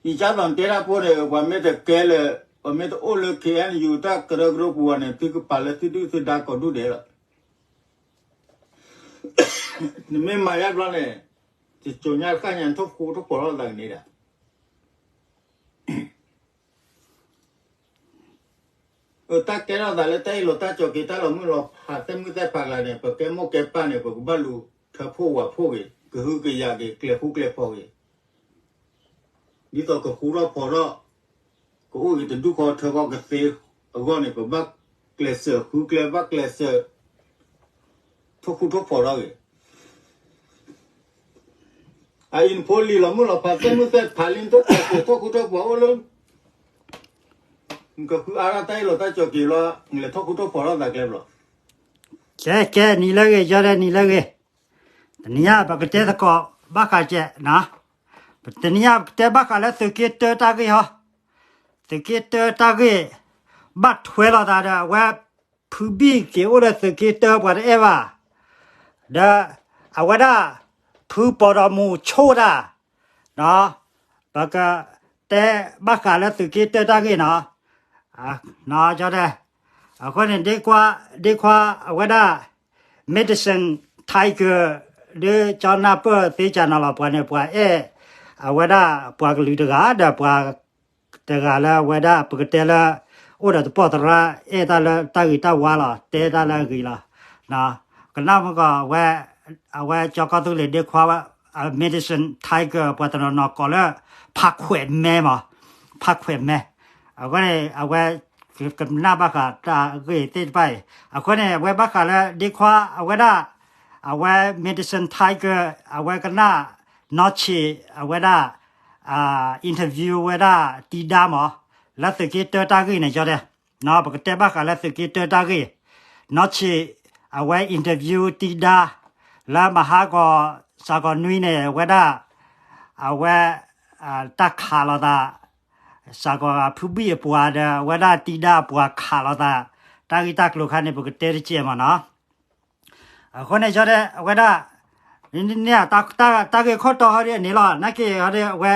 ယကၢ်သိးတဲတၢ်ဖိန့ၣ် ပှၤမ့ၢ်တကဲလၢ ပှၤမ့ၢ်တအိၣ်လၢ ခ့ၣ်အဲၣ်ယူၣ် တၢ်ကရၢကရိပူၤဘၣ်န့ၣ် သုကပာ်လၢသုဒုၣ်သုဒါကိးဒူၣ်ဒဲးလီၤ. နမ့ၢ်မၤယါဘျီန့ၣ် တစိၤညါတခါညါ နထိၣ်ဃူထိၣ်ဖိးထီၣ်သးကန့ၣ်ဒၣ် တၢ်ကဲထီၣ်သးလၢတၢ်အ့ၣ်လိာ်တၢ်ကၠီၤက့ၤ တၢ်လီၤမုၢ်လီၤဖး သဲမုၢ်သဲဖးကျါန့ၣ် ပကဲမိၢ်ကဲပၢ်န့ၣ် ပကဘၣ်လူၤထၢဖှိၣ်ဝးဖှိၣ်ဂ့ၤ ကဟုကယာ်ဂ့ၤ ကျဲၤဃူကျဲၤဖိးဂ့ၤ ဒ်သိးကဃူထီၣ်ဖိးထီၣ် ကအိၣ်ဂ့ၤတဒူၣ်ဃီထၢဃီကသ့အဂီၢ်န့ၣ် ပဘၣ်ကျဲးစၢးဃုကျဲ ဘၣ်ကျဲးစၢး ထိၣ်ဃူထိၣ်ဖိးထီၣ်ဂ့ၤ အအံၤနဖိလံၤလီၤမုၢ်လီၤဖး သဲမုၢ်သဲဖးလံ နတကျဲးစၢးထိၣ်ဃူထိၣ်ဖိးအိၣ်လၢ နကဃုအါထီၣ်တၢ်အ့ၣ်လိာ်တၢ်ကၠီၤက့ၤလီၤ နလဲၤထိၣ်ဃူထိၣ်ဖိးထီၣ်သးကျဲဘျီ ကဲ ကဲ နံၤလၢဂ့ၤ ကၠီဒဲး နံၤလၢဂ့ၤ, တနံၤညါပကတဲသကိးဘၣ်ဃးကဲး, တနံၤညါပကတဲဘၣ်ဃးလၢသုးက့တၢတၢ်ဂ့ၢ်ဟီ, သုးက့တၢတၢ်ဂ့ၢ်, ဘၣ်ထွဲလိာ်သးဒီးအဝဲ ဖုဘံၣ်က့ၤအိၣ်ဒီးသုးက့တၢပှၤတအဲၣ်ဘၣ်, ဒီးအဝဲဒၣ် ဖုပီၤဒီးမူဆိၣ်တၢ် ပကတဲဘၣ်ဃးလၢသုးက့တၢတၢ်ဂ့ၢ်နီၤ, အဃိန့ၣ် ဒ့ခွါအဝဲဒၣ် Madison Tiger ဒ်ကၠီနၢ်ပၢၢ်သ့ကၢ်နီၤလီၤ ပှၤန့ၣ် ပှၤအဲၣ် အဝဲဒၣ်ပှၤကလုာ်တဂၤ ဒီးပှၤတဂၤလၢအဝဲဒၣ်ပကတဲလၢ အိၣ်ဒီးသပှၢ်သရၣ် အဲၣ်တၢ်လၢတၢ်ဂ့ၤတၢ်ဝါလီၤ တဲတၢ်လၢအဂ့ၤလီၤ. ကနၣ်မ့ၢ်ကီး အဝဲကၠီကီၢ်သူလ့ၤဒ့ခွါ Madison Tiger ပှၤတနီၤနီၤကိးလၢ ဖးခွဲးမဲမး, ဖးခွဲးမဲ, အဃိန့ၣ် အဝဲကနၣ်ဘၣ်ဃးတၢ်ဂ့ၢ်သ့ၣ်တဖၣ်အံၤ အဃိန့ၣ် အဝဲဘၣ်ဃးလၢဒ့ခွါအဝဲဒၣ် အဝဲ Madison Tiger အဝဲကနၣ် နီၢ်ဆံး အဝဲဒၣ် interview ဝဲဒၣ်တံဒါမး လၢသုးက့တၢတၢ်ဂ့ၢ်န့ၣ် ကၠီတဲ ပကတဲဘၣ်ဃးလၢသုးက့တၢတၢ်ဂ့ၢ်, နီၢ်ဆံး အဝဲ interview တံဒါ လၢမဟါကီး စးကီးနွံန့ၣ် အဝဲဒၣ် အဝဲ တၢ်ခးလိာ်သး စးကီးဖုဘံၣ်အပှၤဒီး အဝဲဒၣ်တံဒါအပှၤခးလိာ်သး တၢ်ဂ့ၢ်တၢ်ကျိၤခါန့ၣ် ပကတဲတကဲးမးနီၤ. အဃိန့ၣ် ကၠီတဲ အဝဲဒၣ် တၢ်ဂ့ၢ်ခိၣ်တီဟီဒ်အန့ၣ်လီၤ နာ်က့ဟီဒ်အဝဲ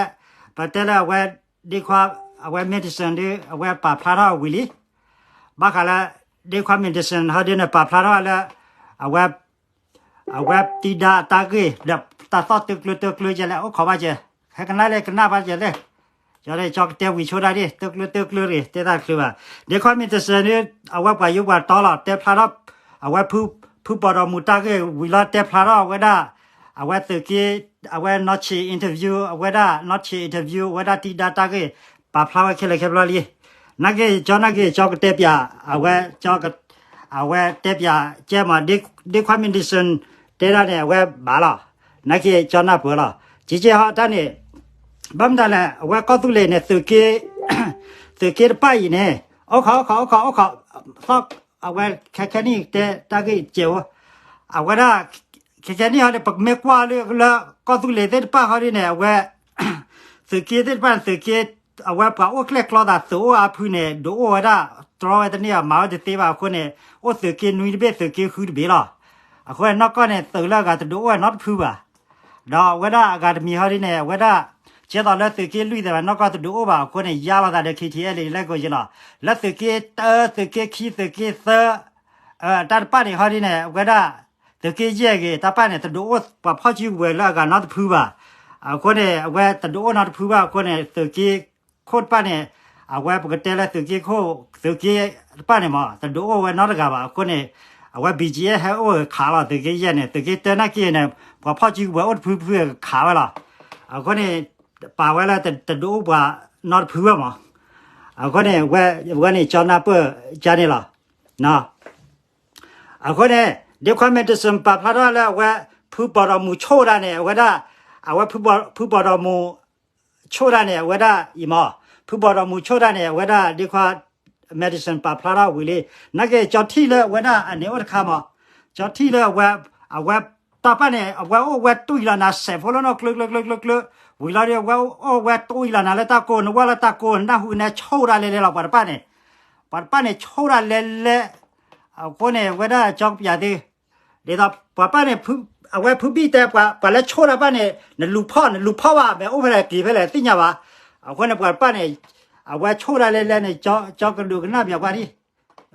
ပတဲလၢအဝဲ ဒ့ခွါ အဝဲ Madison ဒ်အဝဲပာ်ဖျါထီၣ်ဝံၤလံ ဘၣ်ဃးလၢ ဒ့ခွါ Madison ဟီဒ်န့ၣ် ပာ်ဖျါထီၣ်လၢ အဝဲ အဝဲတံဒါတၢ်ဂ့ၢ် ဒီးတၢ်သီၣ်တကျၢတကျၢကဲလဲၣ် အိၣ်ခိးဘၣ်ကဲ ဟဲကနၣ်လဲၣ် ကနၣ်ဘၣ်ကဲလဲၣ်, ကၠီတဲ ကၠီကတဲဝံၤဆိဒၣ်ဒ် တကျၢတကျၢတဂ့ၤ တဲတၢ်တချုးဘၣ်, ဒ့ခွါ Madison ဒ် အဝဲပှၤယူၤပှၤတီလီၤ တဲဖျါထီၣ် အဝဲ ဖုပီၤဒီးမူတၢ်ဂ့ၢ်ဝံၤလီၤ တဲဖျါထီၣ်အဝဲဒၣ် အဝဲသုးက့ အဝဲနီၢ်ဆံး interview အဝဲဒၣ် နီၢ်ဆံး interview အဝဲဒၣ်တံဒါတၢ်ဂ့ၢ် ပာ်ဖျါဝဲခဲလၢာ်ခဲဆ့လံ, နာ်က့ ကၠီနာ်က့ ကၠီကတဲပၠး အဝဲ အဝဲတဲပၠးကဲမး ဒ့ခွါ Madison တဲဒၣ်န့ၣ် အဝဲဘၣ်လီၤ, နာ်က့ ကၠီနၢ်ပၢၢ်လီၤ, ကကဲဟီတၢ်န့ၣ် ဘၣ်မတၤလဲၣ် အဝဲကီၢ်သူလ့ၤန့ၣ် သုးက့တဖၣ်အံၤန့ၣ် အိၣ်ခိး အိၣ်ခိး အိၣ်ခိး အိၣ်ခိး သီၣ် အဝဲခဲခဲနံၣ်တဲတၢ်ဂ့ၢ်ကဲဧိၤ, အဝဲဒၣ် ခဲခဲနံၣ်ဟီန့ၣ် ပမ့ၢ်ကွၢ်လၢ လၢကီၢ်သူလ့ၤသ့ၣ်တဖၣ်ဟီဒ်န့ၣ် အဝဲ သုးက့သ့ၣ်တဖၣ်န့ၣ် သုးက့ အဝဲပှၤအိၣ်ကျဲၣ်ကျီသးသုးအိၣ်အါဖုန့ၣ် ဒုးအိၣ်ဝဲဒၣ် တြီဝဲတန့ၢ်ဘၣ် မၤဝဲတသ့ဘၣ်အဃိန့ၣ် အိၣ်သုးက့နွံတဘ့ၣ် သုးက့ဃုတဘ့ၣ်လီၤ. အဃိန့ၣ် နီၢ်ကီၢ်န့ၣ် သုးလၢအဂၤတဒုးအိၣ်ဝဲနီတဖုဘၣ် ဒီးအဝဲဒၣ်အဂၤတမံၤဟီဒ်န့ၣ် အဝဲဒၣ် ကဲသိးလၢသုးက့လွံၢ်သ့ၣ်ဘၣ် နီၢ်ကီၢ်တဒုးအိၣ်ဘၣ်အဃိန့ၣ် ယါလီၤသးဒီး ခ့ထံအဲလံ လၢကိးယ့လီၤ. လၢသုးက့တၢ သုးက့ခံ သုးက့သၢ တၢ်တဖၣ်န့ၣ်ဟီဒ်န့ၣ် အဝဲဒၣ် သုးက့ယဲၢ်ဂ့ၤ တၢ်တဖၣ်န့ၣ် တဒုးအိၣ်ပှၤဖီၣ်စုကဝဲၤလၢအဂၤနီတဖုဘၣ်. အဃိန့ၣ် အဝဲတဒုးအိၣ်နီတဖုဘၣ်အဃိန့ၣ် သုးက့ခိၣ်တဖၣ်န့ၣ် အဝဲပကတဲလၢသုးက့ခိၣ် သုးက့တဖၣ်န့ၣ်မး တဒုးအိၣ်ဝဲနီတဂၤဘၣ်အဃိန့ၣ် အဝဲ ဘံၣ်ကၠံၣ်အဲၣ် ဟဲအိၣ်ခးလီၤသုးက့ယဲၢ်န့ၣ် သုးက့တၢနာ်က့န့ၣ် ပှၤဖီၣ်စုကဝဲၤအိၣ်တဖုဖုခးဝဲလီၤ. အဃိန့ၣ် ပာ်ဝဲလၢတဒုးအိၣ်ပှၤနီတဖုဘၣ်မး. အဃိန့ၣ် ဝဲန့ၣ်ကၠီနၢ်ပၢၢ်ကန့ၣ်လီၤ. အဃိန့ၣ် ဒ့ခွါ Madison ပာ်ဖျါထီၣ်လၢအဝဲ ဖုပီၤဒီးမူဆိၣ်ဒၣ်န့ၣ် အဝဲဒၣ် အဝဲ ဖုပီၤဒီးမူ ဆိၣ်ဒၣ်န့ၣ် အဝဲဒၣ်အံၤမး ဖုပီၤဒီးမူဆိၣ်ဒၣ်န့ၣ် အဝဲဒၣ်ဒ့ခွါ Madison ပာ်ဖျါထီၣ်ဝံၤလံ. နာ်က့ ကၠီထံၣ်လၢအဝဲဒၣ်အန့ၣ်အိၣ်တခါမး ကၠီထံၣ်လၢအဝဲ အဝဲတၢ်တဖၣ်န့ၣ် အဝဲအိၣ်ဝဲတူၢ်အံၤလီၤနၤ စဲးဖိလၢနီၢ်ကျၢကျၢကျၢကျၢကျၢ ဝံၤလီၤဒီး အဝဲအိၣ်ဝဲတူၢ်အံၤလီၤနၤလၢတၢ်ကိၢ် နဝဲလၢတၢ်ကိၢ် နၢ်ဟူကနဲဆိၣ်ဒၣ်လဲၤလဲၤလီၤ ပှၤတဖၣ်န့ၣ် ပှၤတဖၣ်န့ၣ်ဆိၣ်ဒၣ်လဲၤလဲၤ အဃိန့ၣ် အဝဲဒၣ်ကၠီကပျးသ့ ဒ်သိးပှၤတဖၣ်န့ၣ် အဝဲဖုဘံၣ်တဲ ပှၤလၢဆိၣ်တၢ်တဖၣ်န့ၣ် နလူၤဖီၣ် နလူၤဖီၣ်ဘၣ် မ့ၢ်အိၣ်ဖဲလဲၣ်က့ၤဖဲလဲၣ် သ့ၣ်ညါဘၣ်. အဃိန့ၣ် ပှၤတဖၣ်န့ၣ် အဝဲဆိၣ်တၢ်လဲၤလဲၤန့ၣ် ကၠီကဒုးကနၣ်ပၠးကွၢ်ဒံး,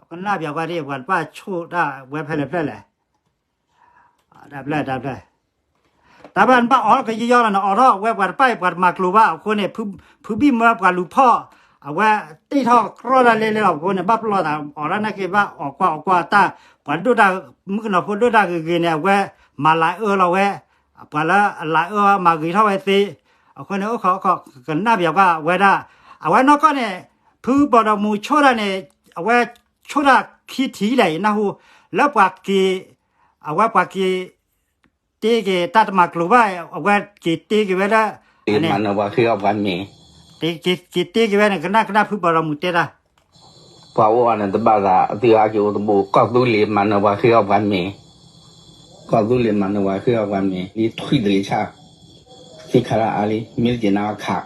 ကနၣ်ပၠးကွၢ်ဒံး ပှၤတဖၣ်ဆိၣ်တၢ်ဝဲဖဲလဲၣ်ဖဲလဲၣ် တၢ်ဖျၢၣ်တၢ်ဖျၢၣ် တၢ်ဖျၢၣ်နဘၣ်အိးထီၣ်ကယီယီလီၤန့ၣ် အိးထီၣ်ဝဲပှၤတဖၣ်အံၤ ပှၤတမၤကျိၤဘၣ်အဃိန့ၣ် ဖုဘံၣ်မၢပှၤလူၤဖီၣ် အဝဲတ့ၢ်ထီၣ်ကြီတၢ်လဲၤလဲၤလီၤအဃိန့ၣ် ဘၣ်ပလီၢ်သးအိးထီၣ်နာ်က့ဘၣ်အိးကွၢ်အိးကွၢ်တၢ် ပှၤဒိၣ်တၢ် မုၣ်ကနီၤဖိဒိၣ်တၢ်ဂ့ၤဂ့ၤန့ၣ် အဝဲမၤလၤအၢလီၤဝဲ ပှၤလၢအလၤအၢမၤဂ့ၤထီၣ်ဝဲသ့ အဃိန့ၣ် အိၣ်ခိးအိၣ်ခိး ကနၣ်ပၠးကွၢ်ဝဲဒၣ် အဝဲနီၢ်ကီၢ်န့ၣ် ဖုဘီဒီမူဆိၣ်တၢ်န့ၣ် အဝဲဆိၣ်တၢ်ခံထံၣ်လဲၣ် ယနၢ်ဟူ လၢပှၤက့ၤ အဝဲပှၤက့ၤ တ့က့ၤတၢ်တမၤကျိၤဘၣ် အဝဲက့ၤတ့က့ၤဝဲလၢ မၤနၢၤပှၤဃ့အီၣ်ပှၤမ့ၤ က့ၤတ့က့ၤဝဲန့ၣ် ကနၣ်ကနၣ်ဖုဘီဒီမူတဲတၢ် ပှၤအိၣ်အီၤန့ၣ်တဘၣ်သး သုအါက့ၤအိၣ်တဘိ ကီၢ်သူလ့ၤမၤနၢၤပှၤဃ့အီၣ်ပှၤမ့ၤ ကီၢ်သူလ့ၤမၤနၢၤပှၤဃ့အီၣ်ပှၤမ့ၤ လံထွံၣ်တရံးဆၣ် သံခါရၣ်အါလံ မ့ၢ်တက့ၤနၤဝဲခး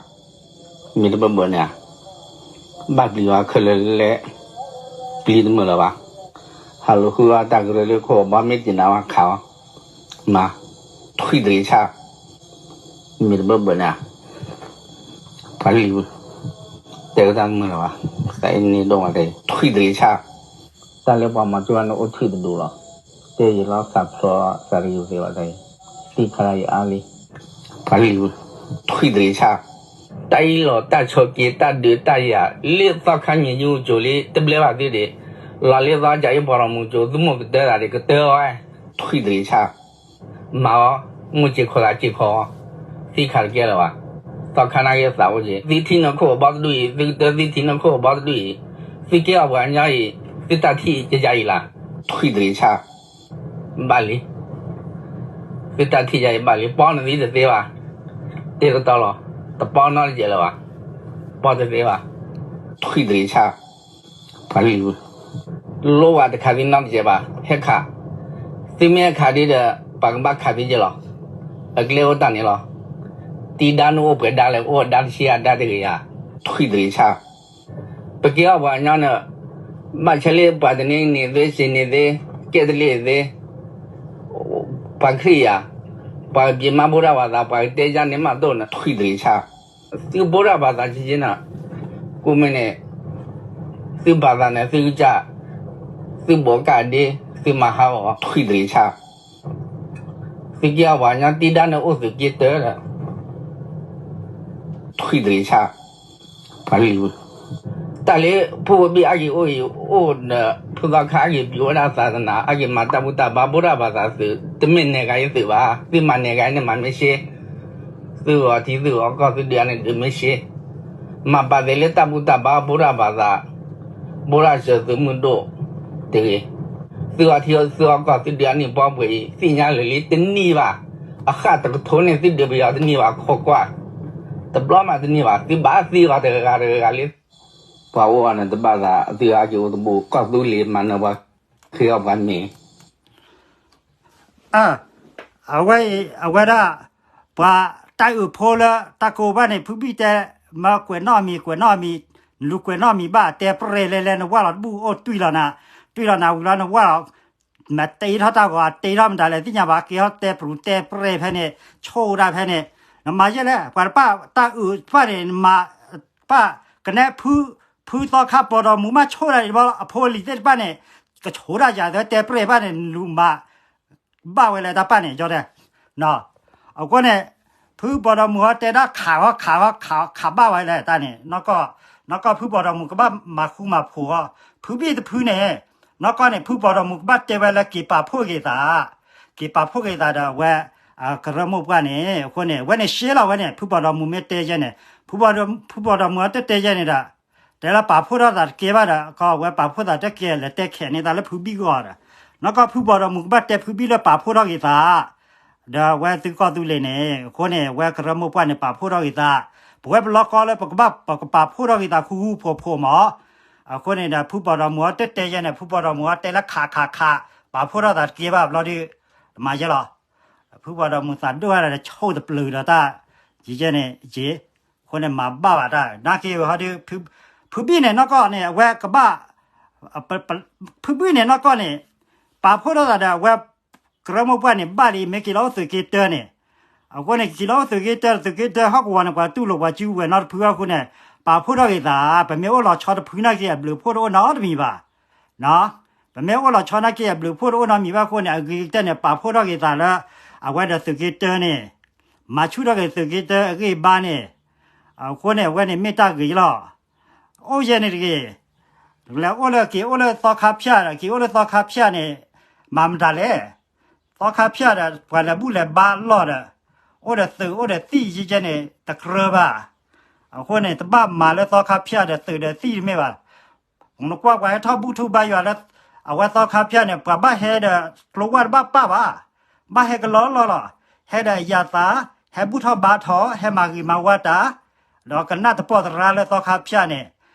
မ့ၢ်တဘၢဘၢန့ၣ်ဧါ ဘၣ်ပျံၤဝဲခဲလၢာ်လဲၣ် ပျံၤတမုာ်လၢၤဘၣ် ဟးလိာ်ဃုအီၣ်တၢ်ကရၢလၢခိၣ်ဘီ မ့ၢ်တက့ၤနၤဝဲခးအီၤ မၤ ထွံၣ်တရံးဆၣ် မ့ၢ်တဘၢဘၢန့ၣ်ဧါ ပှၤလံၤ တဲကတၢ်တမုာ်လၢၤဘၣ် သးအ့န့ၣ်ဒိၣ်မးတဲ ထွံၣ်တရံးဆၣ် တၢ်လၢပှၤမၤကၠိၣ်န့ၣ်အိၣ်ထွံၣ်တဒူလီၤ တဲယလီၤသးဖျိသးတဂ့ၤသ့ဘၣ်တၢ်အံၤ သံခါရၣ်ယအါလံ ပှၤလံၤ ထွံၣ်တရံးဆၣ် တၢ်အံၤလီၤတၢ်ဆိးက့တၢ်ဒုးတၢ်ယၤ လၢသီခါမံၤယုကၠိလံ တဘျဲဘၣ်သုဒံး လီၤလၢသီကၠၤအံၤပှၤလီၤမူကၠိ သုမိၢ်ကတၢၢ်သးဒံး ကတၢၢ်အီၤ ထွံၣ်တရံးဆၣ် မၤအီၤ မိၢ်စ့ၢ်ခိးသးစ့ၢ်ခိးအီၤ သံခါတကဲလၢၤဘၣ် သီခါနာ်က့သးအိၣ်က့ၤ သုထံနခိၣ်အဘီတဒူၣ်အံၤ သုကတၢၢ်သုထံနခိၣ်အဘီတဒူၣ်အံၤ သုကဲအီၤပှၤကညီအံၤ သုတၢ်ထံၣ်ကယၤအံၤလၢ ထွံၣ်တရံးဆၣ် ဘၣ်လံ သုတၢ်ထံၣ်ယၤအံၤဘၣ်လံ ပီနသံတသ့ဘၣ် တ့ကတီလီၤ တပီနီတစဲးလၢၤဘၣ် ပီတသ့ဘၣ် ထွံၣ်တရံးဆၣ် ပှၤလံၤ လိၣ်ဘၣ်တခးသံနီတစဲးဘၣ် ဟဲခး သုမ့ၢ်ဟဲခးဒ်ဒီး ပှၤကဘၣ်ခးသံက့လီၤ အကျဲအိၣ်တၢ်န့ၣ်လီၤ တံၤဒါနအိၣ်ပှဲၤဒါလဲၣ် အိၣ်ဒါတဆံအဒါတဂ့ၤယၤ ထွံၣ်တရံးဆၣ် ပကဲအီၤပှၤကညီန့ၣ် ဘၣ်ဆၣ်လၢပှၤတန့ၢ်န့ၢ်သ့ စ့န့ၢ်သ့ ကဲတလ့ၢ်သ့ ပှၤခရံာ်ယၤ ပှၤကပျံၤမးဗုဒ္ဓဘာသာ ပှၤကတဲယါန့ၣ်မးဒိၣ်န့ၣ် ထွံၣ်တရံးဆၣ် သုဗုဒ္ဓဘာသာက့န့ၣ် ကိးမ့ၢ်န့ၣ် သုဘာသာန့ၣ် သုကစၢ် သုဘိးကၣ်ဒ့ သုမၤဟးဂီၤ ထွံၣ်တရံးဆၣ် သုကဲအီၤပှၤကညီတံၤဒါန့ၣ်အိၣ်သုးက့တၢၢ်ဒီး ထွံၣ်တရံးဆၣ် ပှၤလံၤ တၢ်လၢဖိဝဲဘ့ၣ်အါက့ၤအိၣ်အံၤ အိၣ်ဒီးဖုသီခါအါက့ၤပျံၤဝဲဒၣ်သာသနာ အါက့ၤမၤတၢ်ဘူၣ်တၢ်ဘါ ဗုဒ္ဓဘာသာသုး တမ့ၢ်နဲၣ်ဂၤအံၤသုးဘၣ် သုမၤနဲၣ်ဂၤအံၤန့ၣ်မၤမ့ၢ်ရှ့ သုဂီၤထံသုဂီၤကီၢ်သုဒုးအါန့ၣ်ဒုးမ့ၢ်ရှ့ မၤပာ်သ့လၢတၢ်ဘူၣ်တၢ်ဘါ ဗုဒ္ဓဘာသာ ဗုဒ္ဓစၢၤသုးမုၢ်ဒိၣ်တဂ့ၤ သုဂီၤထံသုဂီၤကီၢ်သုဒုးအါန့ၣ်ပှၤပှဲၤအံၤ သ့ၣ်ညါလၢာ်လံတန့ၢ်ဘၣ် အဃၣ်တကထိန့ၣ်သုဒုးပယီၤတန့ၢ်ဘၣ်ခိးကွၢ် တဘျီမးတန့ၢ်ဘၣ် သုဘၣ်သံဂီၤတဂၤတဂၤလၢ ပှၤအိၣ်အီၤန့ၣ်တဘၣ်သး သုအါက့ၤအိၣ်တဘိ ကီၢ်သူလ့ၤမၤနၢၤပှၤ ဃ့အီၣ်ပှၤမ့ၤ အဝဲအံၤ အဝဲဒၣ် ပှၤတၢ်အုးဖိလၢတၢ်ကိးဘၣ်န့ၣ် ဖုဘံၣ်တဲ မၢကွဲးနီၣ်မံၤ ကွဲးနီၣ်မံၤ လူၤကွဲးနီၣ်မံၤဘၣ် တဲပြဲၢ်လဲၤလဲၤ နဝၢ်လီၤတဘူၣ်အိၣ်တွံၢ်လီၤနၤ တွံၢ်လီၤနၤဝံၤလီၤ နဝၢ်လီၤ မ့ၢ်တ့ထီၣ်တၢ်ဂီၤ တ့ထီၣ်မတၤလဲၣ် သ့ၣ်ညါဘၣ် က့ၤဟီၣ်တဲပြူၤတဲပြဲၢ်ဖဲန့ၣ် ဆိၣ်ဒၣ်ဖဲန့ၣ် နမၤယဲလဲၣ် ပှၤတပၣ်တၢ်အုးတဖၣ်န့ၣ် နမၤ ပၢ် ကနဲ ဖု ဖုသီခါပီၤဒီမူၤမးဆိၣ်ဒၣ်န့ၣ်တဘျီ အဖိအလံၤသ့ၣ်တဖၣ်န့ၣ် ကဆိၣ်ဒၣ်ယၤသၢတဲပြဲၢ်ဘၣ်န့ၣ် လူၤမၤ ဘၣ်ဝဲလၢတၢ်ပၢ်န့ၣ် ယီၤတဲ အဃိန့ၣ် ဖုပီၤဒီမူၤဟီတဲဒၣ်ခးဟီ ခးဟီ ခး ခးဘၣ်ဝဲလၢတၢ်န့ၣ် နီၢ်ကီၢ် နီၢ်ကီၢ်ဖုပီၤဒီမူၤကဘၣ်မၤဃူမၤဖိးဟီ ဖုဘံၣ်တဖုန့ၣ် နီၢ်ကီၢ်န့ၣ် ဖုပီၤဒီမူၤကဘၣ်တဲဝဲလၢက့ၤပာ်ဖှိၣ်က့ၤသး က့ၤပာ်ဖှိၣ်က့ၤသးဒီးအဝဲ ကရၢမိၢ်ပှၢ်န့ၣ် အဃိန့ၣ် အဝဲန့ၣ်ရှဲလီၤဝဲန့ၣ် ဖုပီၤဒီမူၤမ့ၢ်တဲယဲန့ၣ် ဖုပီၤဒီမူၤဟီတဲတဲယဲန့ၣ်ဒီး တဲလၢပာ်ဖှိၣ်ထီၣ်သးတကဲဘၣ်ဒီး ကီၢ်ဝဲပာ်ဖှိၣ်သးတကဲလဲၤတဲခဲးန့ၢ်သးလၢဖုဘံၣ်ဂီၢ်ဒီး နီၢ်ကီၢ်ဖုပီၤဒီမူၤကဘၣ်တဲဖုဘံၣ်လၢပာ်ဖှိၣ်ထီၣ်က့ၤသး ဒီးအဝဲသုကီၢ်သူလ့ၤန့ၣ် အဃိန့ၣ် အဝဲကရၢမိၢ်ပှၢ်န့ၣ် ပာ်ဖှိၣ်ထီၣ်က့ၤသး ပဝဲပလီၢ်ကီၢ်လၢပကဘၣ် ပကပာ်ဖှိၣ်ထီၣ်က့ၤသးဃူဃူဖိးဖိးမး အဃိန့ၣ်ဒီး ဖုပီၤဒီမူၤဟီတဲတဲယဲန့ၣ် ဖုပီၤဒီမူၤဟီတဲလၢခးခးခး ပာ်ဖှိၣ်ထီၣ်သးတကဲဘၣ်ဘျီဒုး တမၤယဲလီၤ ဖုပီၤဒီမူၤသးဒိၣ်ဝဲဒီးဆိၣ်တပျုာ်ဒီးတၢ် ယဲန့ၣ်ယဲ အဃိန့ၣ်မၤဘၣ်ဘၣ်တၢ် နာ်က့ဟီဒီး ဖုဘံၣ်န့ၣ်နီၢ်ကီၢ်န့ၣ် အဝဲကဘၣ် ဖုဘံၣ်န့ၣ်နီၢ်ကီၢ်န့ၣ် ပာ်ဖှိၣ်ထီၣ်သးဒီးအဝဲ ကရၢမိၢ်ပှၢ်န့ၣ် ဘၣ်လံ မ့ၢ်က့ၤလီၤအိၣ်သုးက့တၢန့ၣ် အဃိန့ၣ် က့ၤလီၤအိၣ်သုးက့တၢ သုးက့တၢ ဟီၣ်ကဝီၤန့ၣ် ပှၤတူၢ်လိာ်ပှၤစုကဝဲၤနီတဖုအဃိန့ၣ် ပာ်ဖှိၣ်ထီၣ်က့ၤသး ပမ့ၢ်အိၣ်လီၤဆီတဖုနာ်က့ အဘျုးဖှိၣ်တအိၣ်နီတမံၤဘၣ်. ပမ့ၢ်အိၣ်လီၤဆီနာ်က့ အဘျုးဖှိၣ်တအိၣ်နီတမံၤဘၣ်အဃိန့ၣ် အဂ့ၤကတၢၢ်န့ၣ် ပာ်ဖှိၣ်ထီၣ်က့ၤသးလၢ အဝဲဒီးသုးက့တၢန့ၣ် မၤဆူၣ်ထီၣ်က့ၤသုးက့တၢအဂံၢ်အဘါန့ၣ် အဃိန့ၣ် အဝဲန့ၣ်မ့ၢ်တၢ်ဂ့ၤလီၤ. အိၣ်ယဲန့ၣ်တဂ့ၤ, လဲၤအိၣ်လၢက့ၤအိၣ်လၢသီခါဖၠၣ်ဒီး က့ၤအိၣ်လၢသီခါဖၠၣ်န့ၣ် မၤမတၤလဲၣ်. သီခါဖၠၣ်ဒီး ပှၤလဲၤဘူၣ်လဲၤဘါအလီၢ်ဒီး အိၣ်ဒီးသုးအိၣ်ဒီးသံၣ်ယဲယဲန့ၣ် တကြၢးဘၣ်. အဃိန့ၣ် တဘၣ်မၤလၢသီခါဖၠၣ်ဒီးသုးဒီးသံၣ်တမ့ၢ်ဘၣ်. နကွၢ်ပှၤဟဲထီၣ်ဘူၣ်ထူဘါယွၤလၢ အဝဲသီခါဖၠၣ်န့ၣ် ပှၤဘၣ်ဟဲဒီးကျိဝၢ်တဘၣ်ပၢ်ဘၣ်, ဘၣ်ဟဲကလီလီလီၤ, ဟဲဒီးအယၤသး, ဟဲဘူၣ်ထီၣ်ဘါထီၣ်, ဟဲမၤဂ့ၤမၤဝါတၢ်, ဒီးကနၣ်တပီၢ်တရါလၢသီခါဖၠၣ်န့ၣ်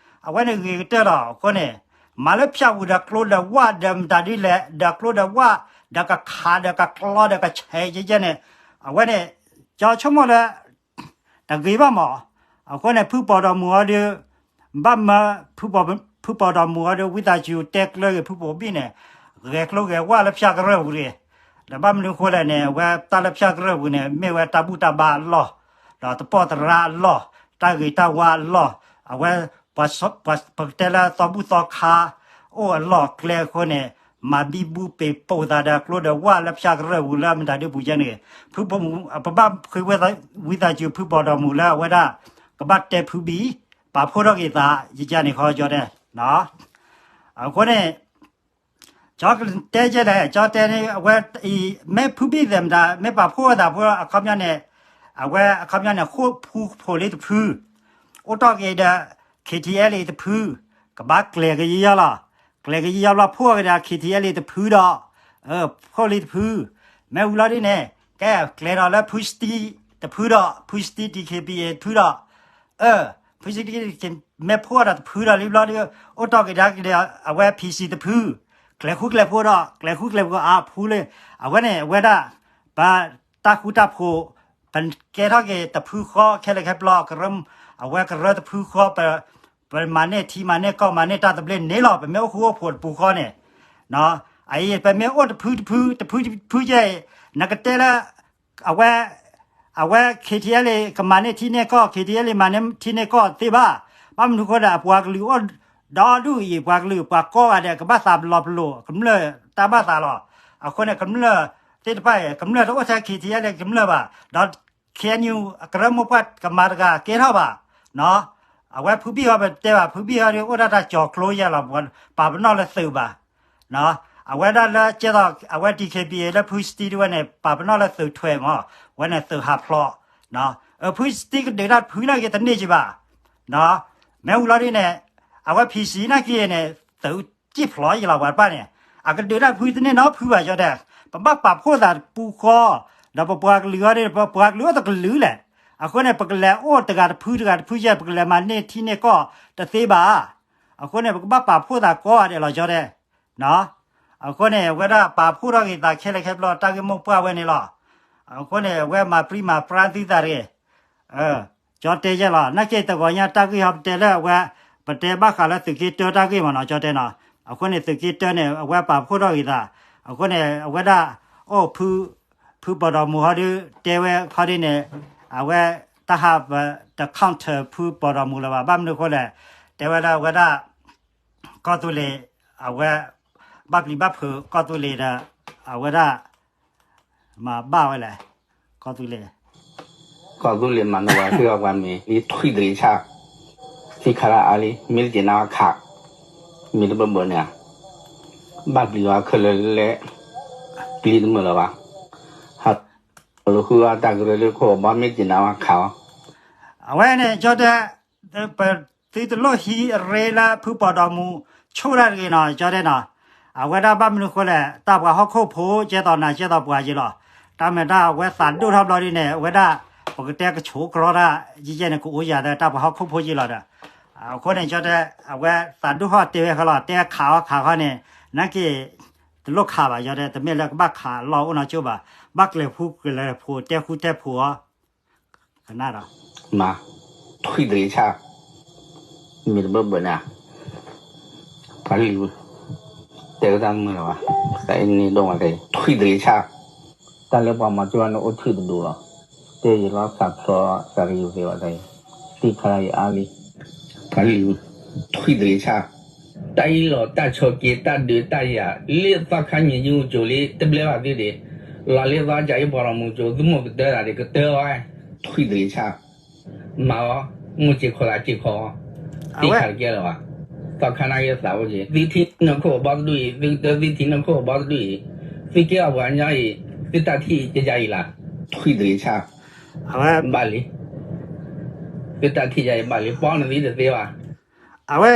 အဝဲန့ၣ်ဂ့ၤကတၢၢ်လီၤ. အဃိန့ၣ် မၤလၢဖၠၣ်ပူၤဒီးကျိဒီးဝၣ်ဒီးမတၤဒ်လဲၣ်, ဒီးကျိဒီးဝၣ်, ဒီးကခးဒီးကကျီဒီးကဆဲးယဲယဲန့ၣ်, အဝဲန့ၣ် ကၠီဆိကမိၣ်လၢ တဂ့ၤဘၣ်မး. အဃိန့ၣ် ဖုပီၣ်ဒီမူၤအီၤဒီး ဘၣ်မၢ ဖုပီၣ်ဒီမူၤအီၤဒီး ဝံသးစူၤတဲကျၢၤဂ့ၤ ဖုပီၣ်ဘံၣ်န့ၣ် ဂဲၤကျိဂဲၤဝၣ်လၢဖၠၣ်ကရၢၢ်ပူၤတဂ့ၤ. ဒီးဘၣ်မနုၤဃိလဲၣ်န့ၣ် အဝဲတၢ်လၢဖၠၣ်ကရၢၢ်ပူၤန့ၣ် မ့ၢ်ဝဲတၢ်ဘူၣ်တၢ်ဘါအလီၢ်, ဒီးတပီၢ်တရါအလီၢ်, တၢ်ဂ့ၤတၢ်ဝါအလီၢ်, အဝဲ ပှၤ ပကတဲလၢသီဘူၣ်သီခါ အိၣ်အလီၢ်အကျဲအဃိန့ၣ် မၤဘံဘူပ့ၤပိာ်သးဒီးကျိဒီးဝၣ်လၢဖၠၣ်ကရၢၢ်ပူၤလၢမတၤဒ်ပူၤယဲန့ၣ်, ဖုပီၣ်မူၤ ပဘၣ်ဃ့ဝံသးစူၤဖုပီၣ်ဒီမူၤလၢအဝဲဒၣ် ကဘၣ်တဲဖုဘံၣ် ပာ်ဖှိၣ်ထီၣ်က့ၤသး ယကန့ၣ်ဃီကၠီတဲ. အဃိန့ၣ် ကၠီတဲယဲလဲၣ် ကၠီတဲန့ၣ် အဝဲအံၤ မ့ၢ်ဖုဘံၣ်သဲးမတၤ မ့ၢ်ပာ်ဖှိၣ်ဝဲသးဖိအခီပညီန့ၣ် အဝဲအခီပညီန့ၣ် ဃိၣ်ဖူဖိးလံတဖု အိၣ်တ့ၢ်က့ၤဒီး KTLA တဖု ကဘၣ်ကျဲၤကယီယီလီၤ. ကျဲၤကယီယီဘျီဖှိၣ်က့ၤဒီး KTLA တဖုဒီး ဖှိၣ်လံတဖု မ့ၢ်ဝံၤလီၤဒ်န့ၣ် ကဲကျဲၤဒီးလၢဖုစတံတဖုဒီး ဖုစတံ DKBA တဖုဒီး ဖုစတံ မ့ၢ်ဖှိၣ်ဒီးတဖုဒီးလံဘျီဒီး အိၣ်တ့ၢ်က့ၤဒီး အဝဲ PC တဖု ကျဲၤဃူကျဲၤဖိးဒီး ကျဲၤဃူကျဲၤဖိးအါဖုလၢ အဝဲန့ၣ် အဝဲဒၣ် ပတၢ်ဃူတၢ်ဖိး ပကဲထီၣ်က့ၤတဖုဃီခဲလၢာ်ခဲဆ့ အဝဲကရၢတဖုဃီ ပမၤန့ၢ်ထံမၤန့ၢ်ကီၢ်မၤန့ၢ်တၢ်သဘျ့န့ၣ်လီၤ. ပမ့ၢ်အိၣ်ဃူအိၣ်ဖိးတပူၤဃီန့ၣ် အအံၤ ပမ့ၢ်အိၣ်တဖုတဖု တဖုတဖုယဲအံၤ နကတဲလၢ အဝဲ အဝဲ KTLA ကမၤန့ၢ်ထံန့ၢ်ကီၢ် KTLA မၤန့ၢ်ထံန့ၢ်ကီၢ်သ့ဘၣ်. ဘၣ်မနုၤဃိဒီး အပှၤကလုာ်အိၣ်ဒီဒူၣ်အံၤ ပှၤကလုာ်ပှၤကိးဂၤဒဲး ကဘၣ်သးပလီၤပလိာ် ကမျၢၢ်တၢ်ဘၣ်သးလီၤ. အဃိန့ၣ် ကမျၢၢ်သ့ၣ်တဖၣ်အံၤ ကမျၢၢ်တအိၣ်ထဲ KTLA ကမျၢၢ်ဘၣ် ဒီး KNU ကရၢမိၢ်ပှၢ်ကမၤတဂၤကဲထီၣ်ဘၣ် အဝဲဖုဘံၣ်ဟီပတဲဘၣ် ဖုဘံၣ်ဟီဒီး အိၣ်ဒၣ်တၢ်ကၠီၤကျိယဲလီၤ ပာ်ပနီၣ်လၢသုးဘၣ်. အဝဲဒၣ်လၢကဲသိး အဝဲ DKBA လၢဖုစတံတဝဲန့ၣ် ပာ်ပနီၣ်လၢသုးထွဲမး ဝဲန့ၣ်သုးဟးဖျိး ဖုစတံကဒုးတၢ်ဖုနာ်က့တန့ၢ်က့ဘၣ်. မ့ၢ်ဝံၤလီၤဒ်န့ၣ် အဝဲ PC နာ်က့န့ၣ် သုးက့ၢ်ဖျိးယလီၤပှၤတဖၣ်န့ၣ် အကဒုးတၢ်ဖုတန့ၢ်နီဖုဘၣ်ကၠီတဲ. ပဘၣ်ပာ်ဖှိၣ်သးတပူၤဃီ ဒီးပပှၤကလုာ်အီၤဒ် ပပှၤကလုာ်အိၣ်တကလုာ်လဲၣ်. အဃိန့ၣ် ပကလဲၤအိၣ်တဂၤတဖုတဂၤတဖုယဲ ပကလဲၤမၤန့ၢ်ထံန့ၢ်ကီၢ်တသ့ဘၣ်. အဃိန့ၣ် ပကဘၣ်ပာ်ဖှိၣ်သးကိးဂၤဒဲးလီၤကၠီတဲ. အဃိန့ၣ် အဝဲဒၣ်ပာ်ဖှိၣ်ထီၣ်က့ၤသးခဲလၢာ်ခဲဆ့တၢ်ဂ့ၢ်မိၢ်ပှၢ်ဝဲန့ၣ်လီၤ. အဃိန့ၣ် အဝဲမၤပြံမၤပြါသုသးတဂ့ၤ ကၠီတဲယဲလီၤ နာ်က့တဂီၤညါတၢ်ဂ့ၢ်ဟီပတဲလၢအဝဲ ပတဲဘၣ်ဃးလၢသုးက့တၢတၢ်ဂ့ၢ်မ့ၢ်နီၤ ကၠီတဲနီၤ. အဃိန့ၣ် သုးက့တၢန့ၣ် အဝဲပာ်ဖှိၣ်ထီၣ်က့ၤသး အဃိန့ၣ် အဝဲဒၣ် အိၣ်ဖု ဖုပီၢ်ဒီမူၤဟီဒု တဲဝဲခီဒ်န့ၣ် အဝဲတၢ်ဟးပတ counter ဖုပီၢ်ဒီမူၤလၢၤဘၣ် ဘၣ်မနုၤအဃိလဲၣ် တဲဝဲဒၣ်အဝဲဒၣ် ကီၢ်သူလ့ၤ အဝဲ ဘၣ်ပျံၤဘၣ်ဖုးကီၢ်သူလ့ၤဒီး အဝဲဒၣ် မၤဘၣ်ဝဲလဲၣ် ကီၢ်သူလ့ၤ ကီၢ်သူလ့ၤမၤနၢၤဝဲ ဟ့ၣ်အီၤပှၤမ့ၤ လံထွံၣ်တရံးဆၣ် သံခါလၢအါလံ မ့ၢ်တက့ၤနၤဝဲခး မ့ၢ်တဘၢဘၢန့ၣ်ဧါ ဘၣ်ပျံၤဝဲခဲလၢာ်လဲၣ် ပျံၤတမုာ်လၢၤဘၣ် ဟး လီၤဃုအတၢ်ကရၢလၢခိၣ်ဘီမ့ၢ်တက့ၤနၤဝဲခးအီၤ အဝဲန့ၣ် ကၠီတဲ ပသုတလိၣ်ဟံးအရ့လၢဖုပီၢ်ဒီမူၤ ဆိၣ်ဒၣ်တဂ့ၤနီၤ ကၠီတဲနီၤ. အဝဲဒၣ်ဘၣ်မနုၤဃိလဲၣ် တၢ်ပှၤဟီၣ်ခိၣ်ဖိ ကဲသိးနၤကဲသိးပှၤက့ၤလီၤ. တၢ်မၤတၢ်အဝဲသးဒိၣ်ထီၣ်ဘျီဒ်န့ၣ် အဝဲဒၣ် ပကတဲကဆိးကရီတၢ် ယဲယဲန့ၣ် ကအိၣ်ယၤဒီးတၢ်ပှၤဟီၣ်ခိၣ်ဖိက့ၤလီၤဒီး အဃိန့ၣ် ကၠီတဲ အဝဲသးဒိၣ်ထီၣ်တဲဝဲဃီလီၤ တဲခးအီၤခးခီန့ၣ် နာ်က့ တလိၣ်ခးဘၣ် ကၠီတဲ တမ့ၢ်လၢကဘၣ်ခးလီၢ်အိၣ်နီတကၠိၢ်ဘၣ် ဘၣ်ကျဲၤဖူကျဲၤဖိး တဲဃူတဲဖိးအီၤ ကနၣ်ဒီး မၤ ထွံၣ်တရံးဆၣ် မ့ၢ်တဘၢဘၢန့ၣ် ပှၤလံၤ တဲကတၢ်မုာ်လၢၤဘၣ် သးအ့န့ၣ်ဒိၣ်မးက့ၤ ထွံၣ်တရံးဆၣ် တၢ်လၢပှၤမၤကၠိၣ်န့ၣ်အိၣ်ထံၣ်တဒူလီၤ တဲယလီၤသးဖျိးသးတယုၢ်သ့ဘၣ်တၢ်အံၤ, သံခါလၢယအါလံ, ပှၤလံၤ, ထွံၣ်တဂ့ၤဆၣ်, တၢ်အံၤလီၤတၢ်ဆိးက့တၢ်ဒုးတၢ်ယၤ, လၢသီခါမံၤယုကၠိလံ တဘျဲဘၣ်သုဒံး, လီၤလၢသီခါအံၤပှၤလီၤမူကၠိ သုမိၢ်ကတၢၢ်တၢ်ဒံး ကတၢၢ်အီၤ, ထွံၣ်တဂ့ၤဆၣ်, မၤအီၤ, မိၢ်စ့ၢ်ခိးသးစ့ၢ်ခိး, သံခါတကဲလၢၤဘၣ်, သီခါနာ်က့သးအိၣ်က့ၤ သုထံနီၢ်ခိၣ်ဘီတဒူၣ်အံၤ သုကတၢၢ်သုထံနီၢ်ခိၣ်ဘီတဒူၣ်အံၤ, သုကဲအီၤပှၤကညီအံၤ, သုတၢ်ထံၣ်ကယၤအံၤလၢ်, ထွံၣ်တဂ့ၤဆၣ်, အဝဲ, ဘၣ်လံ, သုတၢ်ထံၣ်ယၤအံၤဘၣ်လံ ပီနသံတသ့ဘၣ်, အဝဲ,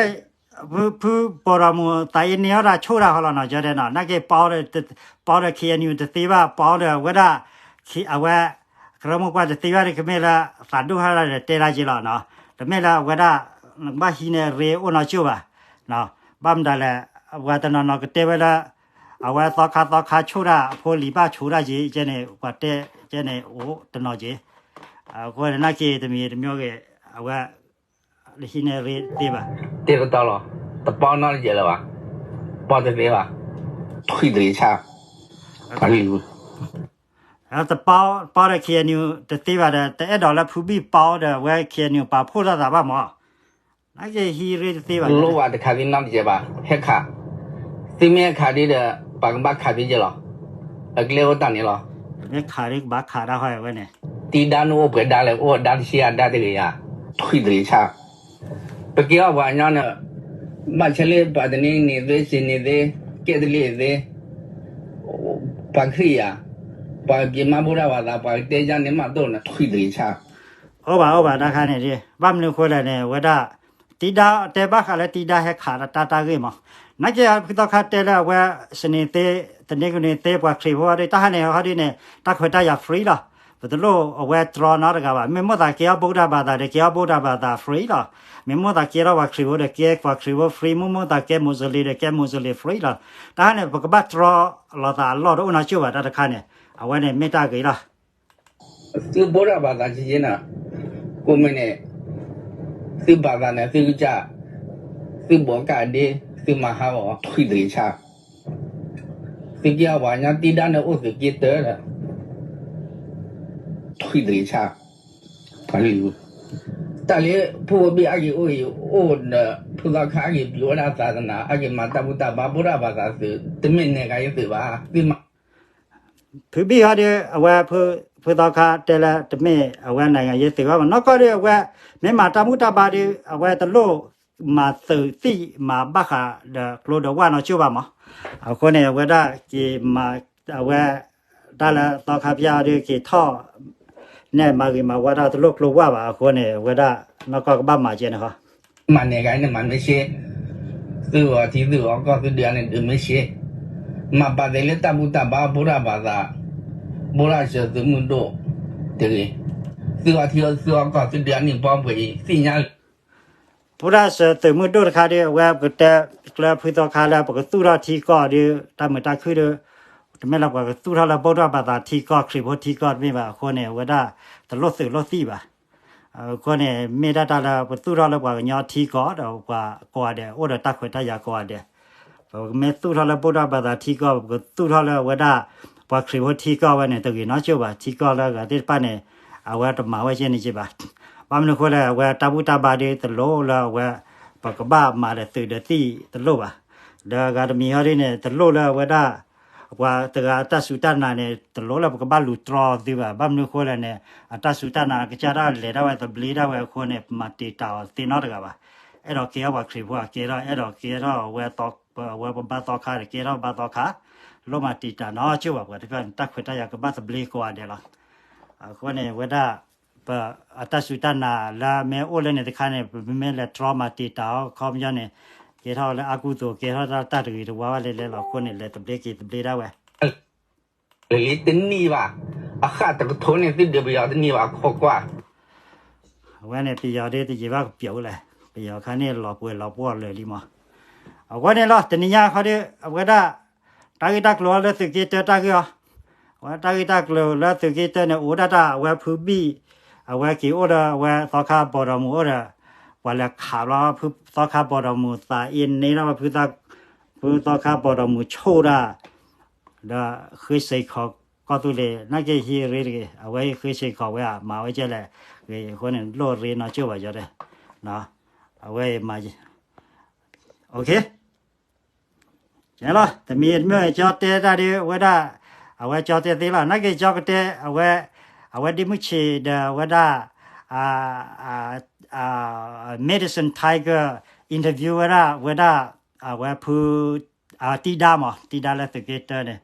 ဖု, ဖုပီၢ်ဒီမူးသးအံၤန့ၢ်အီၤတၢ်ဆိၣ်တၢ်ဟီလီၤနီၤ ကၠီတဲနီၤ နာ်က့ပီ, ပီဒီး ခ့ၣ်အဲၣ်ယူၣ် တသ့ဘၣ် ပီဒီးအဝဲဒၣ်, အဝဲ, ကရၢမိၢ်ပှၢ်တသ့ဘၣ်ဒီး ကမ့ၢ်လၢ, သးဒိၣ်ဟါဒီးတဲဒၣ်က့ၤလီၤနီၤ, တမ့ၢ်လၢအဝဲဒၣ်, ဘၣ်ဟံးန့ၢ်ရ့အိၣ်နီၢ်ကၠိၣ်ဘၣ်, ဘၣ်မတၤလဲၣ်, ပှၤတနီၤနီၤကတဲဝဲလၢ, အဝဲသီခါသီခါဆိၣ်တၢ်အဖိလံၤဘၣ်ဆိးတၢ်က့ၤ ကဲန့ၣ် ပှၤတဲ, ကဲန့ၣ်အိၣ်တနီၤက့ၤ, အဃိန့ၣ်နာ်က့ၤတမံၤတမံၤဂ့ၤ, အဝဲ လၢဟံးန့ၢ်ရ့သ့ဘၣ်, တ့ပတီလီၤ, တပီနီတယဲၢ်လၢၤဘၣ်, ပီတသ့ဘၣ်, ထွံၣ်တဂ့ၤဆၣ်, တပီ, ပီဒီး ခ့ၣ်အဲၣ်ယူၣ် တသ့ဘၣ်ဒီး တအဲၣ်ဒိးလၢဖုဘံၣ်ပီဒီး အဝဲ ခ့ၣ်အဲၣ်ယူၣ် ပာ်ဖှိၣ်ထီၣ်သးဘၣ်မး, နာ်က့ၤဟံးရ့တသ့ဘၣ်, လိၣ်ဝဲတခးသ့နီတယဲၢ်ဘၣ် ဟဲခး, သုမ့ၢ်ဟဲခးဒ်ဒီး ပှၤကဘၣ်ခးသုယဲၢ်လီၤ, အကျဲအိၣ်တၢ်န့ၣ်လီၤ, မ့ၢ်ခးဒ်ကဘၣ်ခးတၢ်ဟီဝဲန့ၣ်, တံဒါနအိၣ်ပှဲၤဒါလဲၣ် အိၣ်ဒါတဆံအဒါတဂ့ၤယၤ, ထွံၣ်တဂ့ၤဆၣ်, ပကဲအီၤပှၤကညီန့ၣ်, ဘၣ်ဆၣ်လၢပှၤတန့ၢ်န့ၢ်သ့ စ့န့ၢ်သ့, ကဲတလ့ၢ်သ့, ပှၤခရံာ်ယၤ, ပှၤက့ၤမၤဘူၣ်တၢ်ဘၣ်သး ပှၤကတဲယါန့ၣ်မးဒိၣ်န့ၣ် ထွံၣ်တဂ့ၤဆၣ်, အိၣ်ဘၣ်အိၣ်ဘၣ်တၢ်ခါန့ၣ်ဒ်, ဘၣ်မနုၤဃိလဲၣ်န့ၣ် အဝဲဒၣ်, တံဒါတဲဘၣ်ဃးလၢတံဒါဟဲခးတၢ်တၢ်ဂ့ၢ်မး, နာ်က့ၤဖုသီခါတဲလၢအဝဲ, စန့ၢ်သ့, တန့ၢ်ကန့ၢ်သ့ ပှၤခရံာ်ဖိဒီး တၢ်ဟါန့ၣ်ဟီဒ်န့ၣ် တၢ်ခွဲးတၢ်ယာ် free လီၤ, ပတလိၣ်အဝဲတြီနီတဂၤဘၣ် မ့ၢ်မိၣ်သးကဲအီၤဘူၣ်တၢ်ဘၣ်သးဒီး ကဲအီၤဘူၣ်တၢ်ဘၣ်သး free လီၤ, မ့ၢ်မိၣ်သးကဲထီၣ်ပှၤခရံာ်ဖိဒီး ကဲပှၤခရံာ်ဖိ free မ့ၢ်မိၣ်သးကဲ Muslim ဒီး ကဲ Muslim free လီၤ, တၢ်ဟါန့ၣ် ပကဘၣ်တြီလိာ်သးအလီၢ်တအိၣ်နီတကၠိၢ်ဘၣ်တၢ်တခါန့ၣ်, အဝဲန့ၣ်မ့ၢ်တၢ်ဂ့ၤလီၤ. သုဘူၣ်တၢ်ဘၣ်သးကယဲၢ်နၤ, ကိးမုၢ်န့ၣ်, သုဘၣ်သးန့ၣ် သုကစၢ်, သုဘိးကၣ်ဒ့, သုမၤဟးဂီၤ ထွံၣ်တဂ့ၤဆၣ်, သုကဲအီၤပှၤကညီတံဒါန့ၣ်အိၣ်သုးက့တၢၢ်ဒီး, ထွံၣ်တဂ့ၤဆၣ်, ပှၤလံၤ, တၢ်လၢဖုဝဲဘ့ၣ်အါက့ၤအိၣ်အံၤ အိၣ်ဒီးဖုသီခါအါက့ၤပျံၤဝဲဒၣ်သးတနၤ အါက့ၤမၤတၢ်ဘူၣ်တၢ်ဘါ ဘူၣ်တၢ်ဘၣ်သးသုး တမ့ၢ်နဲၣ်ဂၤယသုးဘၣ် သုမၤ ဖုဘံၣ်ဟီဒီး အဝဲ, ဖုသီခါတဲလၢတမ့ၢ်အဝဲနဲၣ်ဂၤယသုးဘၣ်မး နီၢ်ကီၢ်ဒီးအဝဲ, မ့ၢ်မၤတၢ်ဘူၣ်တၢ်ဘါဒီး အဝဲတလိၣ်မၤသုးသံၣ်မၤဘၣ်ဃးဒီးကျိဒီးဝၣ်နီၢ်ကၠိၢ်ဘၣ်မး, အဃိန့ၣ် အဝဲဒၣ်က့ၤမၤ, အဝဲ, တၢ်လၢသီခါဖၠါအီၤဒီးက့ၤထီၣ်, နဲၣ်မၤဂ့ၤမၤဝါတၢ်တလိၣ်ကျိဝၣ်ဘၣ်အဃိန့ၣ် အဝဲဒၣ်နီၢ်ကီၢ်ကဘၣ်မၤကဲန့ၣ်ဃီ မၤနဲၣ်ဂၤန့ၣ်မၤမ့ၢ်ရှ့, သုဂီၤထံသုဂီၤကီၢ်သုဒုးအါန့ၣ်ဒုးမ့ၢ်ရှ့, မၤဘၣ်သ့လၢတၢ်ဘူၣ်တၢ်ဘါ ဘူၣ်တၢ်ဘၣ်သး, ဘူၣ်တၢ်စၢၤသုးမုၢ်ဒိၣ်, တဂ့ၤ, သုဂီၤထံသုဂီၤကီၢ်သုဒုးအါန့ၣ်ဘီပှဲၤအံၤ သ့ၣ်ညါလံ ဘူၣ်တၢ်စၢၤသုးမုၢ်ဒိၣ်တခါဒီး အဝဲပကတဲကျၢၤဖုသီခါလၢပကသူၣ်ထီၣ်ထံကီၢ်ဒီး တၢ်မုာ်တၢ်ခုၣ်ဒီး, တမ့ၢ်လၢပှၤကသူၣ်ထီၣ်လၢဘူၣ်တၢ်ဘၣ်သးထံကီၢ် ခရံာ်ဖိထံကီၢ်တမ့ၢ်ဘၣ်အဃိန့ၣ် အဝဲဒၣ်တလိၣ်သုးလိၣ်သံၣ်ဘၣ် အဃိန့ၣ် မ့ၢ်ဒၣ်တၢ်လၢပသူၣ်ထီၣ်လၢပှၤကညီထံကီၢ်ဒီးပှၤကိးဂၤဒဲး အိၣ်ဒီးတၢ်ခွဲးတၢ်ယာ်ကိးဂၤဒဲး, ပမ့ၢ်သူၣ်ထီၣ်လၢဘူၣ်တၢ်ဘၣ်သးထံကီၢ် ပကသူၣ်ထီၣ်လၢအဝဲဒၣ်, ပှၤခရံာ်ဖိထံကီၢ်ဝဲန့ၣ် တဂ့ၤနီတကၠိၢ်ဘၣ် ထံကီၢ်လၢအဂၤသ့ၣ်တဖၣ်န့ၣ်, အဝဲတမၤဝဲကဲန့ၣ်က့ဘၣ်, ဘၣ်မနုၤအဃိလဲၣ် အဝဲတၢ်ဘူၣ်တၢ်ဘါဒီးတလိၣ်လၢအဝဲ, ပကဘၣ်မၤဒီးသုးဒီးသံၣ်တလိၣ်ဘၣ်, ဒီးအဂၤတမံၤဟီဒ်န့ၣ် တလိၣ်လၢအဝဲဒၣ် ပှၤတဂၤအတၢ်စူၢ်တၢ်နာ်န့ၣ် တလိၣ်လၢပကဘၣ်လူၤတြီသုဘၣ် ဘၣ်မနုၤအဃိလဲၣ်န့ၣ် အတၢ်စူၢ်တၢ်နာ်ကစၢ်ဒၣ်လဲၤဒၣ်ဝဲသဘျ့ဒၣ်ဝဲအဃိန့ၣ် ပမၤတံာ်တာ်အီၤသ့နီတဂၤဘၣ်, အဲၣ်ဒိးကဲထီၣ်ပှၤခရံာ်ဖိအကဲထီၣ် အဲၣ်ဒိးကဲထီၣ်အဝဲ, အဝဲပဘါသီခါဒီးကဲထီၣ်ဘါသီခါ, လိၣ်မၤတံာ်တာ်နီတကၠိၢ်ဘၣ် ပှၤတဖၣ်န့ၣ် တၢ်ခွဲးတၢ်ယာ်ကဘၣ်သဘျ့ကိးဂၤဒဲးလီၤ, အဃိန့ၣ် အဝဲဒၣ် ပအတၢ်စူၢ်တၢ်နာ်လၢအမ့ၢ်အိၣ်လၢန့ၣ်တခါန့ၣ် ပမ့ၢ်လဲၤတြီမၤတံာ်တာ်အီၤခီပညီန့ၣ်, ကဲထီၣ်လၢအကူအသိး ကဲထီၣ်တၢ်တဂ့ၤတဝါဘၣ်လဲၣ်လဲၣ်လီၤ အဃိန့ၣ် လဲၤသဘျ့က့ၤသဘျ့ဒၣ်ဝဲ, လၢလံတနံၣ်ဘၣ်, အဃၣ်တကထိန့ၣ် သုဒုးပယီၤတနံၣ်ဘၣ်ခိးကွၢ် အဝဲန့ၣ် ပယီၤဒ်တယံာ်ဘၣ်ကပျိာ်လၢၤ, ပယီၤခါန့ၣ်လီၤပှဲၤလီၤပှီၢ်လၢာ်လံမး, အဝဲန့ၣ်လီၤ တနံၤညါခီဒီး အဝဲဒၣ်, တၢ်ဂ့ၢ်တၢ်ကျိၤလၢသုးက့တၢတၢ်ဂ့ၢ်အီၤ, အဝဲတၢ်ဂ့ၢ်တၢ်ကျိၤလၢသုးက့တၢန့ၣ် အိၣ်ဒၣ်တၢ်အဝဲဖုဘံၣ်, အဝဲက့ၤအိၣ်ဒီးအဝဲသီခါပီၢ်ဒီမူးအိၣ်ဒီး, ပှၤလဲၤခးဘျီ ဖုသီခါပီၢ်ဒီမူးသးအ့န့ၢ်ဒီး ဖုသီခါပီၢ်ဒီမူးဆိၣ်တၢ်, ဒီးဃ့စ့ၢ်ခီး ကီၢ်သူလ့ၤ နာ်က့ဟံးရ့တဂ့ၤ, အဝဲဟံးဃ့ဆ့ကီးဝဲဧါ မၤဝဲကဲလဲၣ်ဂ့ၤ အဃိန့ၣ် လိၣ်ရ့နီၢ်ကၠိၣ်ဘၣ်ယီၤဒီး အဝဲမၤ လီၤ တမံၤတမ့ၢ်ကၠီတဲတၢ်ဒ်ဝဲဒၣ် အဝဲကၠီတဲသ့လီၤ နာ်က့ကၠီကတဲ အဝဲ အဝဲဒ့မုၢ်ဆ့းဒီးဝဲဒၣ် Madison Tiger interview ဝဲဒၣ် ဝဲဒၣ် အဝဲဖု တံဒါမး တံဒါလၢသုးက့တၢန့ၣ်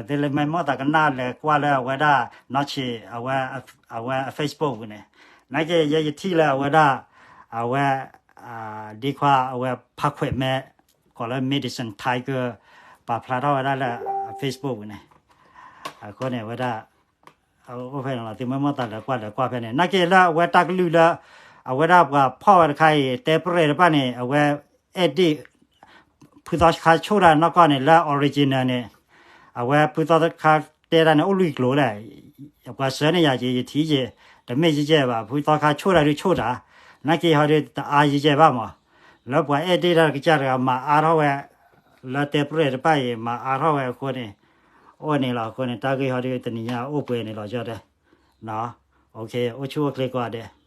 သုလၢမ့ၢ်မိၣ်သးကနၣ်လဲၤကွၢ်လၢအဝဲဒၣ် နီၢ်ဆ့း အဝဲ အ Facebook ပူၤန့ၣ် နာ်က့ယဲယထံၣ်လၢအဝဲဒၣ် အဝဲ ဒ်ခွါအဝဲဖးခွဲးမဲ ကိးလၢ Madison Tiger ပာ်ဖျါထီၣ်ဝဲဒၣ်လၢ Facebook ပူၤန့ၣ် အဃိန့ၣ်ဝဲဒၣ် အိၣ်ဖဲန့ၣ်လီၤ သုမ့ၢ်မိၣ်သးလဲၤကွၢ်လဲၤကွၢ်ဖဲန့ၣ် နာ်က့လၢအဝဲတၢ်ကလုၢ်လၢ အဝဲဒၣ်ပှၤဖီၣ်ဝဲတခါအံၤ တဲပရဲၣ်တဖၣ်န့ၣ် အဝဲ edit ဖုသီခါဆိၣ်တၢ်နီၢ်ကီၢ်န့ၣ် လၢ original န့ၣ် အဝဲဖုသီခါတဲတၢ်န့ၣ် အိၣ်လွံၢ်ကျိၤလဲၣ် ပှၤစၢန့ၢ်ယၤက့ၤ ယထံၣ်က့ၤ တမ့ၢ်ယဲၢ်ဘၣ် ဖုသီခါဆိၣ်တၢ်ဒုးဆိၣ်တၢ် နာ်က့ဟီဒုးတအါယဲၢ်ဘၣ်မး လၢပှၤ edit တၢ်တကစၢ်တဂၤ မၤအါထီၣ်ဝဲ လၢတဲပရဲၣ်တဖၣ်အံၤ မၤအါထီၣ်ဝဲအဃိန့ၣ် အိၣ်န့ၣ်လီၤအဃိန့ၣ် တၢ်ဂ့ၢ်ဟီဒုးတနံၤညါအိၣ်ပှဲၤန့ၣ်လီၤ ကၠီတဲ အိၣ်ဆူၣ်အိၣ်ချ့ကိးဂၤဒဲး